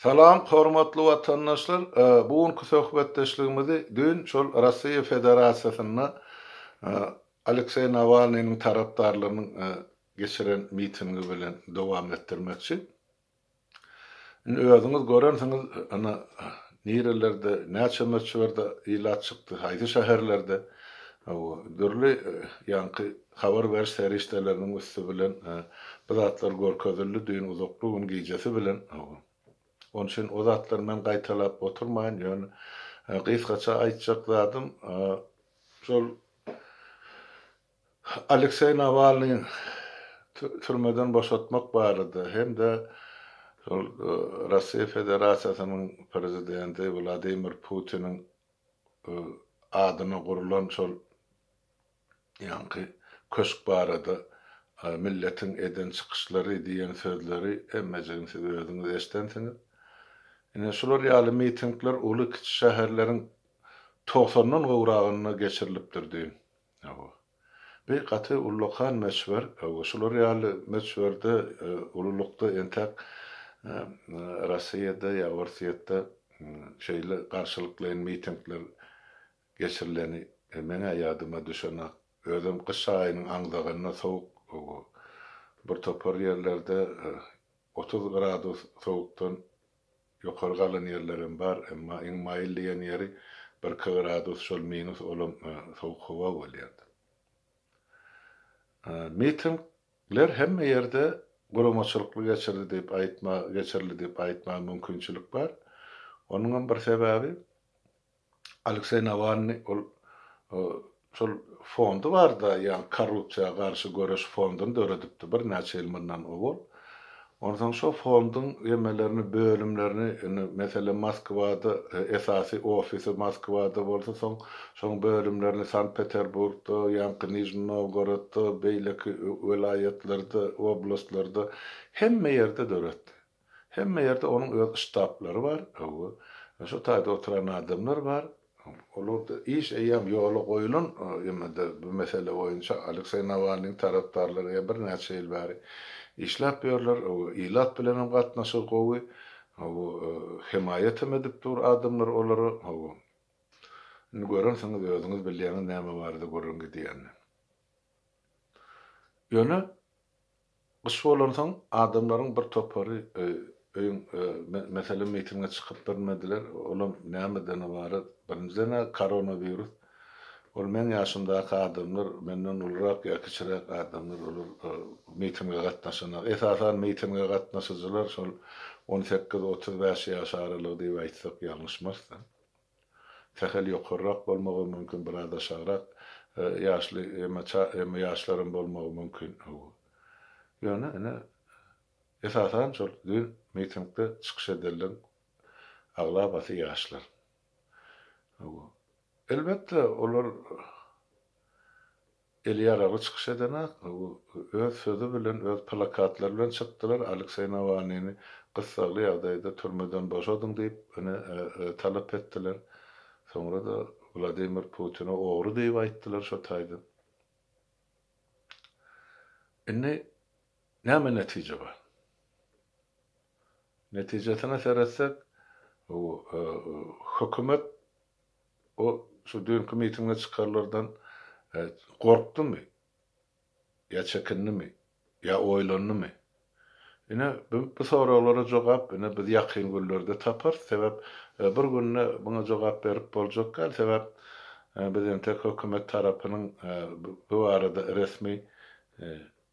Salam hormatly watandaşlar bu günki söhbetdeşligimizi düýn şol Rossiýa Federasiýasynda Alekseý Nawalnynyň tarapdarlarynyň geçiren mitingi bilen dowam etdirmekçi. Indi özüňiz görensiňiz ana nirelerde näçe möçberde ilat çykdy haýsy şäherlerde dürli ýaňky habar beriş serişdeleriniň üsti bilen bu zatlar görkezildi düýn uzakly gün gijesi bilen. Onuň üçin o zatlary men gaýtalap oturmaýyn, ýöne gysgaça aýtjak zadym şol Alekseý Nawalnyny türmeden boşatmak barada hem-de şol Russiýa Federasiýasynyň prezidenti Wladimir Putiniň adyna gurlan şol ýaňky köşk barada milletiň eden çykyşlary diýen sözleri hemmejigini siz özüňiz eşdensiňiz. Ine şular ýaly mitingler uly-kiçi şäherleriň togsandan gowragynda geçirilipdir düýn. Hawa. Bi gaty ullakan möçber. Hawa, şular ýaly möçberde, ululykda entäk Rossiýada ýa Orsýetde şeýle garşylyklaýyn mitingler Geçirileni meň-ä ýadyma düşenak. Özem gyş aýynyň aňzagynda sowuk bir topar ýerlerde 30 gradus sowukdan ýokary galan ýerlerem bar, emma iň maýyl diýen ýeri birki gradus şol minus olam sowuk howa bolýardy. Mitingler hemme ýerde guramaçylykly geçirdi diýip aýtma geçirildi diýip aýtmaga mümkinçilik bar. Onuňam bir sebäbi Alekseý Nawalnyý ol şol fondy barda, ýagny korrupsiýa garşy göreş fonduny döredipdi birnäçe ýyl mundan owal. Onsoň şo fonduň emelerini, bölümlerini indi meselem Moskwada esasy ofisi Moskwada bolsa soň şoň bölümlerini Sankt-Peterburgda, ýaňky Nižniý Nowgorodda, beýleki welaýatlarda, oblastlarda hemme ýerde döretdi. Hemme ýerde onuň öz ştablary bar, hawa, şo taýda oturan adamlar bar. Olarda iş eýýäm ýola goýlan, ýa-da bu mesele boýunça Alekseý Nawalnyň tarapdarlary eýýäm birnäçe ýyl bäri işläp ýörler. Hawa, ilat bilenem gatnaşygy gowy. Hawa, hemaýatam edip dur adamlar olara. Hawa. Indi görensiňiz, özüňiz bilýäňiz näme barada gürrüň gidýänini. Ýöne Gyş bolansoň adamlaryň bir topary öýüň meselem mitinge çykyp bilmediler. Olam nämeden ybarat? Birinjiden-ä koronawirus. Ol meň ýaşymdaky adamlar, menden ulurak ýa kiçiräk adamlar olar mitinge gatnaşanok. Esasan mitinge gatnaşyjylar şol on sekiz, 35 ýaş aralygy diýip aýtsak ýalňyşmarys-da. Sähel ýokarrak bolmagy mümkin, biraz aşagrak ýaşly emma ýaşlaram bolmagy mümkin. Ýöne ine, esasan şol düýn mitingde çykyş edenleň aglabasy ýaşlar. Elbetde, olar Eli ýaragly çykyş edenak, öz sözi bilen, öz plakatlary bilen çykdylar, Alekseý Nawalnyny gyssagly ýagdaýda türmeden boşadyň diýip, ine, talap etdiler. Soňra-da Wladimir Putine ogry diýip aýtdylar şo taýda. Indi näme netije bar? Netijesine seretsek, hökümet O şu düýnki mitinge çykanlardan gorkdumy? Ýa çekindimi? Ýa oýlandymy? Ine, bu soraglara jogap ine biz ýakyn günlerde taparys. Sebäp bir günde muňa jogap berip boljak däl. Sebäp biz entek hökümet tarapynyň bu barada resmi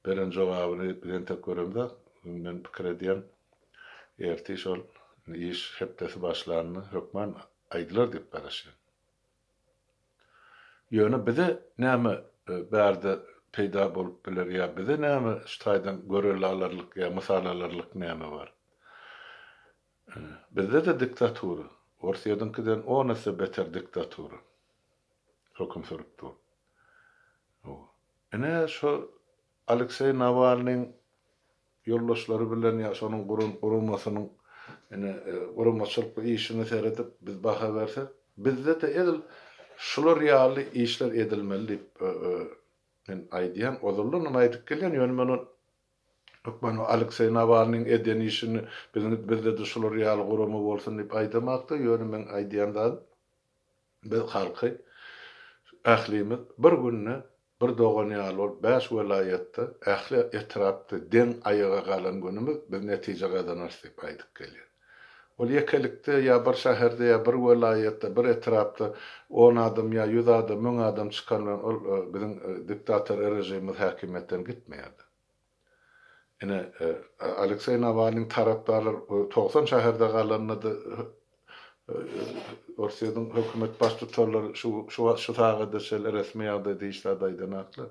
beren jogabyny biz entek göremzok. Men pikir edýän, ertir şol iş hepdesi başlanda hökman aýdylar diýip garaşýan. Ýöne bize näme bärde peýda bolup biler ýa bize näme şu taýdan görelde alarlyk ýa mysal alarlyk näme bar? Bizde-de diktatura, Orsýetiňkiden on esse beter diktatura höküm sürüp dur. Ine şu Alekseý Nawalnyň ýoldaşlary bilen ýa şonuň guran guramasynyň ine guramaçylykly işine seredip biz baha bersek, bizde-de edil şular ýaly işler edilmeli diýip men aýdýan, ozaldanam aýdyp gelýän, ýöne men ony Hökman Alekseý Nawalnyň eden işini biziň bizde-de şular ýaly gurama bolsun diýip aýdamakda, ýöne meň aýdýan zadym biz halky ählimiz bir günde bir dogan ýaly bolup bäş welaýatda ähli etrapda deň aýaga galan günümiz biz netije gazanarys diýip aýdyp gelýän. Ol ýekelikde ýa bir şäherde ýa bir welaýatda bir etrapda on adam ýa ýüz adam müň adam çykan bilen ol biziň diktator režimimiz häkimiýetden gitmeýärdi. Ine, Alekseý Nawalnyň tarapdarlary 90 şäherde galanda-da Orsýetiň hökümet baştutanlary şu şu şu sagada çenli resmi ýagdaýda hiç zat aýdanaklar.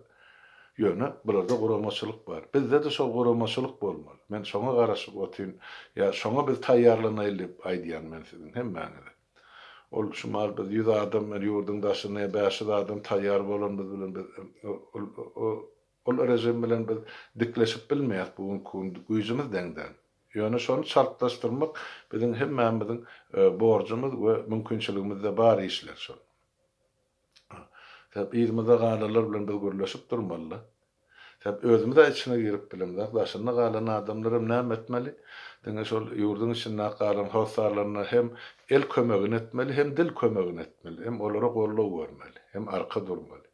Ýöne bularda guramaçylyk bar. Bizde-de şol guramaçylyk bolmaly. Men şoňa garaşyp otyryn. Ýa şoňa biz taýýarlanaýly diýip aýdýan men siziň hemmäňize. Ol şu mahal biz 100 adam ýurduň daşynda ýa 500 adam taýýar bolanymyz bilen biz Ol režim bilen biz dikleşip bilmeýäs bu günki gün güýjümiz deň däl. Ýöne şony çaltlaşdyrmak biziň hemmämiziň borjumyz we mümkinçiligimizde bar işler şol. Sebäp yzymyzda galanlar bilen biz gürleşip durmalyda. Sebäp özümiz-ä içine girip bilemzok, daşynda galan adamlar hem näme etmeli? Diňe şol ýurduň içindäki galan hossarlaryna hem el kömegini etmeli, hem dil kömegini etmeli, hem olara goldaw bermeli, hem arka durmaly.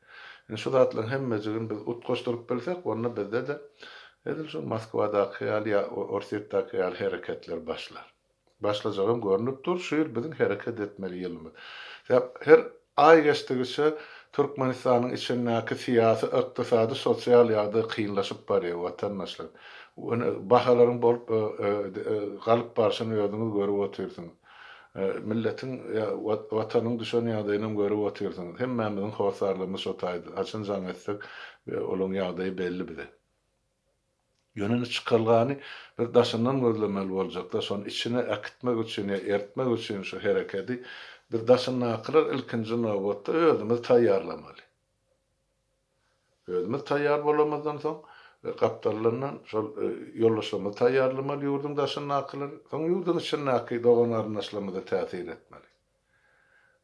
Indi şu zatlaryň hemmejigini biz utgaşdyryp bilsek, onda bizde-de edil şu Moskwadaky ýaly ýa Orsýetdäki ýaly hereketler başlar. Başlajagam görnüp dur, şu ýyl biziň hereket etmeli ýylymyz. Sebäp her aý geçdigiçe Türkmenistanyň içindäki syýasy, ykdysady, sosial ýagdaý kynlaşyp barýar, watandaşlar. Ine, bahalaryň bolup galyp barşyny özüňiz görüp otyrsyňyz. Milletiň ýa Watanyň düşen ýagdaýynam görüp otyrsyňyz. Hemmämiziň hossarlarymyz şo taýda. Haçan jaň etsek, olaň ýagdaýy belli bize. Ýöne indi çykalgany biz daşyndan gözlemeli boljakda, şony içine äkitmek üçin ýa eritmek üçin şu herekedi biz daşyndakylar ilkinji nobatda özümiz taýýarlamaly. Özümiz taýýar bolamyzdan soň, gapdalyndan şol ýoldaşlarymyzy taýýarlamaly, ýurduň daşyndakylary, soň ýurduň içindäki dogan-garyndaşlarymyza täsir etmeli.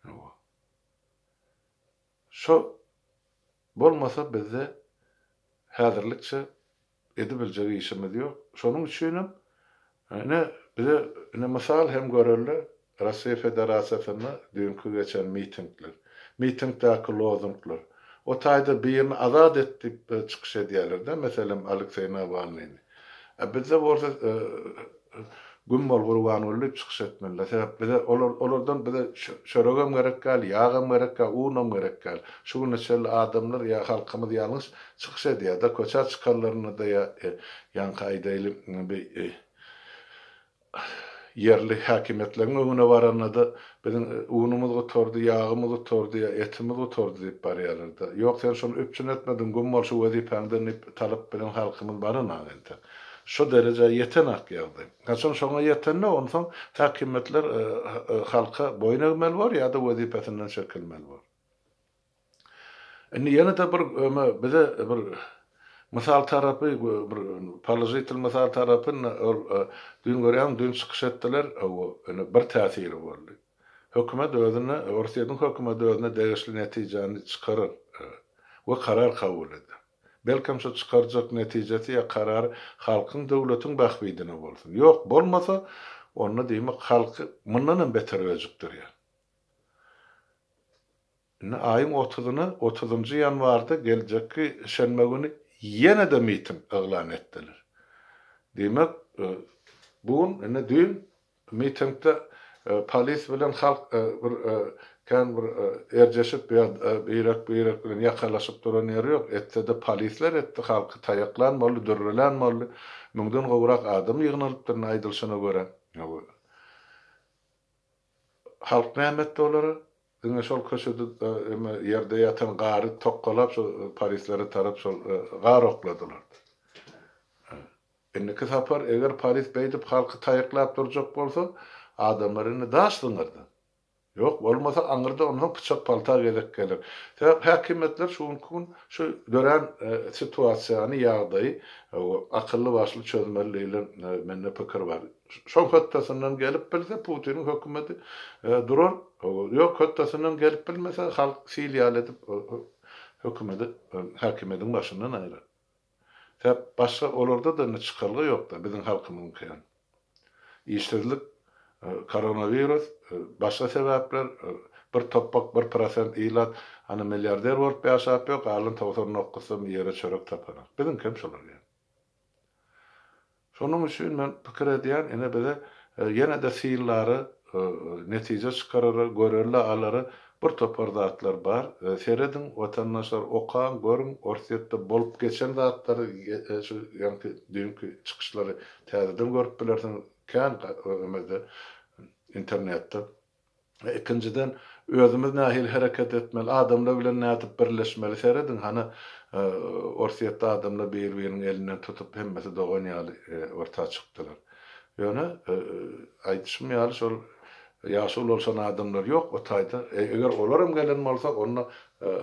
Hawa. Şo bolmasa bizde häzirlikçe Edibiljek işimiz ýok. Şonuň üçinem ine bize ine mysal hem görelde Russiýa Federasiýasynda düýnki geçen mitingler. Mitingdäki lozunglar. O taýda birini azat et diýip çykyş edýärler-de, meselem Alekseý Nawalnyny. A bizde bolsa Güm bol Gurbanguly diýip çykyş etmeliler. Sebäp bize olar olardan bize çöregem gerek däl, ýagam gerek däl, unam gerek däl. Şu güne çenli adamlar ýa halkymyz ýalňyş çykyş edýär-de, köçä çykanlarynda-da ýa ýaňky aýdaýly bi ýerli häkimiýetleriň öňüne baranda-da biziň unumyz gutardy, ýagymyz gutardy ýa etimiz gutardy diýip barýarlar-da. Ýok, sen şony üpjün etmediň, güm bol şu wezipäňden diýip talap bilen halkymyz baranok entek. Şo derejä ýetenak ýagdaý. Haçan şoňa ýetende, onsoň häkimiýetler halka boýun egmeli bor ýa-da wezipesinden çekilmeli bor. Indi ýene-de bir öme bize bir mysal tarapy, bir položitel mysal tarapy indi ol düýn görýäň, düýn çykyş etdiler, indi bir täsiri boldy. Hökümet özüne, Orsýetiň hökümeti özüne degişli netijäni çykarar we karar kabul eder. Belkem şu çykarjak netijesi ýa karary halkyň döwletiň bähbidine bolsun. Ýok, bolmasa, onda diýmek halky mundan hem beter öjükdirýär. Indi aýyň otuzyna, otuzynjy ýanwarda geljekki şenbe güni ýene-de miting yglan etdiler. Diýmek, bu gün, indi düýn Mitingde polis bilen halk bir kän bir erjeşip ýa birek-birek bilen ýakalaşyp duran ýeri ýok. Etse-de polisler etdi, halky taýaklan boldy, dürrelän boldy. Müňden gowrak adam ýygnalypdyr indi aýdylyşyna görä. Halk näme etdi olara? Diňe şol köçede eme ýerde ýatan gary tokgalap şol polislere tarap şol gar okladylar. Indiki sapar eger polis beýdip halky taýaklap durjak bolsa, adamlar indi daş zyňarda. Ýok, bolmasa aňyrda onsoň pyçak-palta gezek geler. Sebäp häkimiýetler şu günki gün şu dörän situasiýany, ýagdaýy akylly-başly çözmeli diýlen mende pikir bar. Şoň hötdesinden gelip bilse Putiniň hökümeti durar. Ýok, hötdesinden gelip bilmese halk sil ýaly edip hökümeti häkimiýetiň başyndan aýrar. Sebäp başga olarda-da indi çykalga ýok-da, biziň halkymyzyňky ýaly. Işsizlik, koronawirus, başga sebäpler, bir topbak, bir prosent ilat hany milliarder bolup ýaşap ýör, galan 90 nokgusam iýere çörek tapanok. Biziňkem şolar ýaly. Şonuň üçin men pikir edýän, ine bize ýene-de synlara, netije çykarara, görelde alara bir topar zatlar bar. Serediň, watandaşlar, okaň, görüň, Orsýetde bolup geçen zatlary, şu ýaňky düýnki çykyşlary täzeden görüp bilersiňiz, kän emede, internetde. Ikinjiden, özümiz nähili hereket etmeli, adamlar bilen nädip birleşmeli, serediň, hany, Orsýetde adamlar bir-biriniň elinden tutup, hemmesi dogan ýaly orta çykdylar. Ýöne, aýdyşym ýaly, şol ýaşy ulalşan adamlar ýok o taýda. Eger olaram gelen bolsa, onda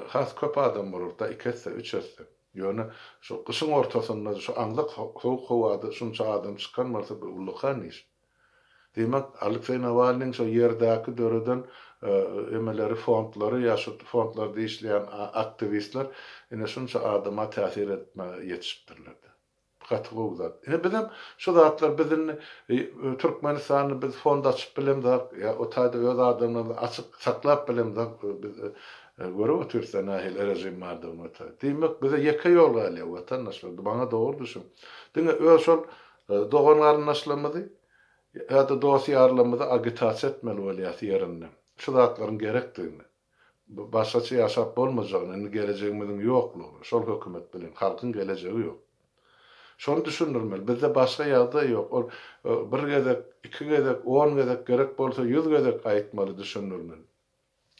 has köp adam bolardy-da, iki esse, üç esse. Ýöne şu gyşyň ortasynda, şu aňzak sowuk howada şunça adam çykan bolsa, bu ullakan iş. Diýmek, Alekseý Nawalnyň şo ýerdäki döreden emeleri, fondlary ýa şu fondlarda işleýän aktiwistler ine şunça adama täsir etmäge ýetişipdirler-de. Bu gaty gowy zat. Ine bizem şu zatlar biz indi Türkmenistanda biz fond açyp bilemzok ýa o taýda öz adamlarymyzy açyk saklap bilemzok biz görüp otyrys-da nähili režim bardygyny o taýda. Diýmek, bize ýeke ýol galýar watandaşlar, maňa dogry düşüniň. Diňe öz şol Dogan-garyndaşlarymyzy ýa-da dost-ýarlarymyzy agitasiýa etmeli bolýas ýerinde. Şu zatlaryň gerekdigini, başgaça ýaşap bolmajagyny, indi gelejegimiziň ýoklugyny, şol hökümet bilen halkyň gelejegi ýok. Şony düşündirmeli. Bizde başga ýagdaý ýok. Ol bir gezek, iki gezek, on gezek gerek bolsa ýüz gezek aýtmaly, düşündirmeli.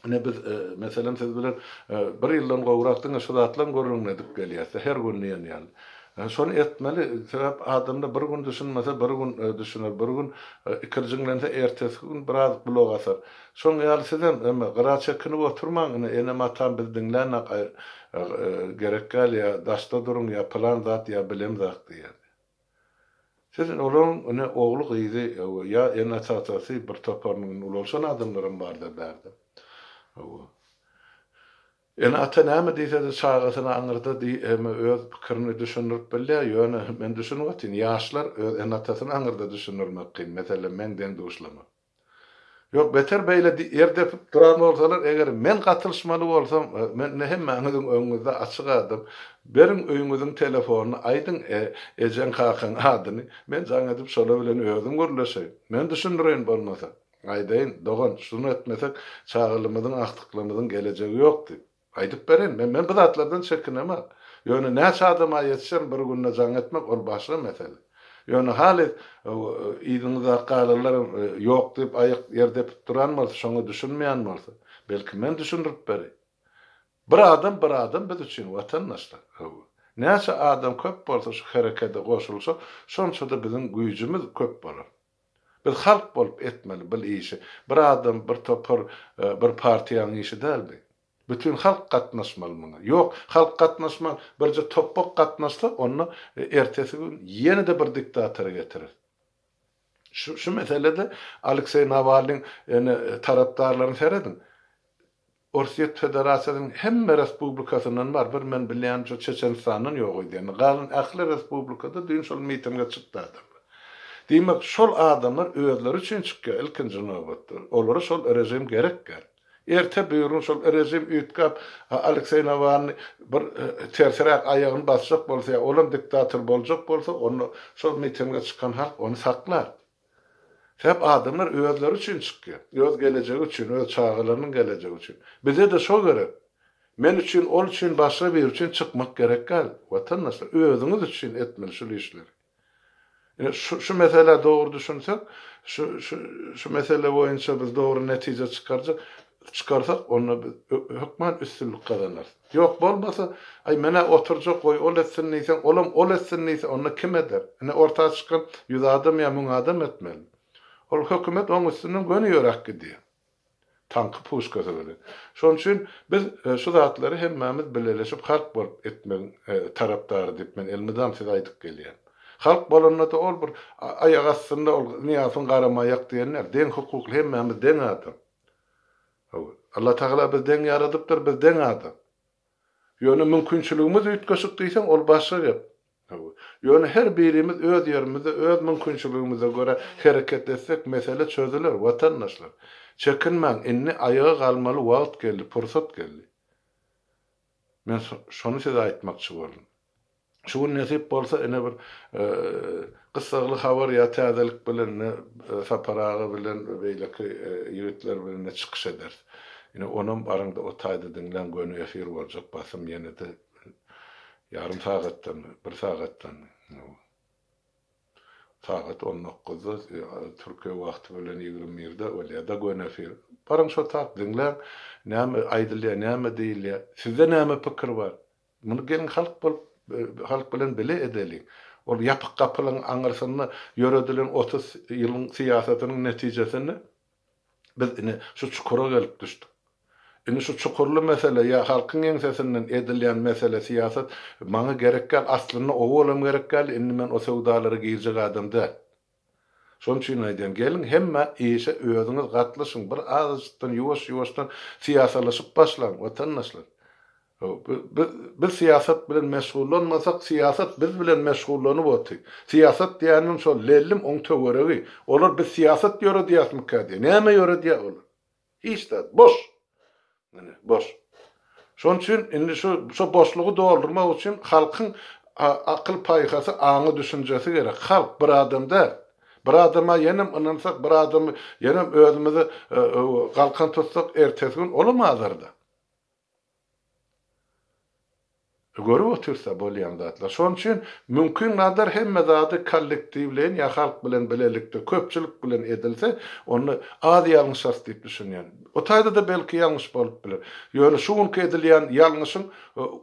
Ine biz, meselem, siz bilen bir ýyldan gowrak diňe şu zatlaryň gürrüňini edip gelýäs-de, her gün diýen ýaly. Şony etmeli, sebäp adamda bir gün düşünmese, bir gün düşüner, bir gün ikirjiňlense, ertesi gün biraz gulak asar. Şoň ýaly sizem, eme, gyra çekinip oturmaň, ine, enem-atam bizi diňlänok, gerek däl, ýa daşda duruň, ýa pylan zat, ýa bilemzak diýýär. Siz olaryň ine ogly-gyzy ýa ene-atasy bir toparynyň indi ulalşan adamlaram bardyr bärde. Hawa. Ene-ata näme diýse-de çagasyna aňyrda diý heme öz pikirini düşündirip bilýär, ýöne men düşünip otyryn, ýaşlar öz ene-atasyny aňyrda düşündirmek kyn, meselem meň deň-duşlama. Ýok, beter beýle ýer depip duran bolsalar, eger men gatylyşmaly bolsam, men indi hemmäňiziň öňüňizde açyk adam, beriň öýüňiziň telefonyny, aýdyň ejeň, kakaň adyny, men jaň edip şolar bilen özüm gürleşeýin. Men düşündireýin bolmasa. Aýdaýyn, dogan, şuny etmesek, çagalarymyzyň, agtyklarymyzyň gelejegi ýok diýip. Aýdyp bereýin, men men bu zatlardan çekinemok. Ýöne näçe adama ýetişerin bir günde jaň etmek ol başga mesele. Ýöne halys yzyňyzda galanlaram ýok diýip aýak ýer depip duran bolsa, şoňa düşünmeýän bolsa, belki men düşündirip bereýin. Bir adam bir adam biz üçin watandaşlar. Hawa. Näçe adam köp bolsa şu herekede goşulsa, şonça-da biziň güýjümiz köp bolar. Biz halk bolup etmeli bil işi. Bir adam, bir topar, bir partiýaň işi däl bi. Bütin halk gatnaşmaly muňa. Ýok, halk gatnaşman, birje topbak gatnaşsa, onda ertesi gün ýene-de bir diktatory getirer. Şu, şu meselede Alekseý Nawalnyň ene tarapdarlaryny serediň. Orsýet Federasiýasynyň hemme respublikasyndan bar, bir men bilýän şu Çeçenistandan ýok öýdýän. Galan ähli respublikada düýn şol mitinge çykdy adamlar. Diýmek, şol adamlar özleri üçin çykýar ilkinji nobatda. Olara şol režim gerek däl. Erte böwrün şol režim üýtgäp, Alekseý Nawalnyý bir tersiräk aýagyny basjak bolsa ýa olam diktator boljak bolsa, onda şol mitinge çykan halk ony saklar. Sebäp adamlar özleri üçin çykýar. Öz gelejegi üçin, öz çagalarynyň gelejegi üçin. Bize-de şo gerek. Men üçin, ol üçin, başga biri üçin çykmak gerek däl. Watandaşlar, özüňiz üçin etmeli şul işleri. Ine, şu, şu meselä dogry düşünsek, şu, şu, şu mesele boýunça biz dogry netije çykarjak, çykarsak, onda biz hökman üstünlik gazanarys. Ýok, bolmasa, aý, men-ä oturjak, goý, ol etsin diýseň, olam ol etsin diýse, onda kim eder? Ine, orta çykan ýüz adam ýa müň adam etmeli. Ol hökümet oň üstünden göni ýöräp gidýär. Tanky, puşkasy bilen. Şonuň üçin biz şu zatlary hemmämiz bileleşip halk bolup etmegiň tarapdary diýip men elmydam size aýdyp gelýän. Halk bolanda-da ol bir aýak astynda ol Nyýazowyň garamaýak diýenler, deň hukukly hemmämiz deň adam. Hawa. Allatagala bizi deň ýaradypdyr, biz deň adam. Ýöne mümkinçiligimiz üýtgeşik diýseň, ol başga gep. Hawa. Ýöne her birimiz öz ýerimizde, öz mümkinçiligimize görä hereket etsek, mesele çözüler, watandaşlar. Çekinmäň, indi aýaga galmaly wagt geldi, pursat geldi. Men şony size aýtmakçy boldum. Şu gün nesip bolsa ine bir gyssagly habar ýa täzelik bilen ine Sapar aga bilen beýleki ýigitler bilen ine çykyş ederis. Ine onam baryňda o taýda diňläň göni efir boljak basym ýene-de ýarym sagatdanmy, bir sagatdanmy. Sagat on dokuzda türkiýe wagty bilen 21 birde bolýar-da göni efir. Baryň şo tak diňläň näme aýdylýar, näme diýilýär. Sizde näme pikir bar? Muny geliň halk bolup, halk bilen bile edeliň. Ol ýapyk gapylaryň aňyrsynda ýöredilen 30 ýylyň syýasatynyň netijesinde biz ine şu çukura gelip düşdük. Indi şu çukurly mesele ýa halkyň ýeňsesinden edilýän mesele syýasat maňa gerek däl, aslynda owalam gerek däldi, indi men o söwdalara girjek adam däl. Şonuň üçin aýdýan, geliň hemme işe özüňiz gatlyşyň, bir azajykdan ýuwaş-ýuwaşdan syýasalaşyp başlaň, watandaşlar. Biz, biz syýasat bilen meşgullanmasak, syýasat biz bilen meşgullanyp otyr. Syýasat diýýänim şol lellim oň töweregi. Olar biz syýasat ýöredýäsmikä diýýär. Näme ýöredýär olar? Hiç zat. Boş. Ine, boş. Şonuň üçin indi şu şu boşlugy doldurmak üçin halkyň akyl-paýhasy, aňy-düşünjesi gerek. Halk bir adam däl. Bir adama ýenem ynansak, bir adamy ýenem özümize galkan tutsak, ertesi gün olam azarda. Görüp otyrsa bolýan zatlar. Şonuň üçin mümkin gadar hemme zady kollektiwleýin ýa halk bilen bilelikde, köpçülik bilen edilse, onda az ýalňyşarys diýip düşünýän. O taýda-da belki ýalňyş bolup biler. Ýöne şu günki edilýän ýalňyşyň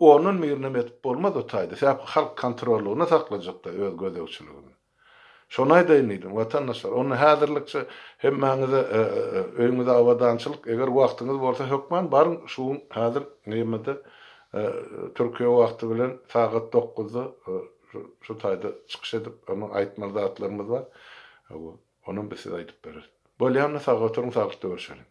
ondan birinem edip bolmaz o taýda. Sebäp halk kontrollygynda saklajakda öz gözegçiligini. Şony aýdaýyn diýdim, watandaşlar. Onda häzirlikçe hemmäňize öýüňize abadançylyk, eger wagtyňyz bolsa hökman baryň şu gün häzir nemede Türkiýe wagty bilen sagat dokuzda şu taýda çykyş edip, onuň aýtmaly zatlarymyz bar. Onam biz size aýdyp bereris. Bolýanda sag oturyň, saglykda görşeliň.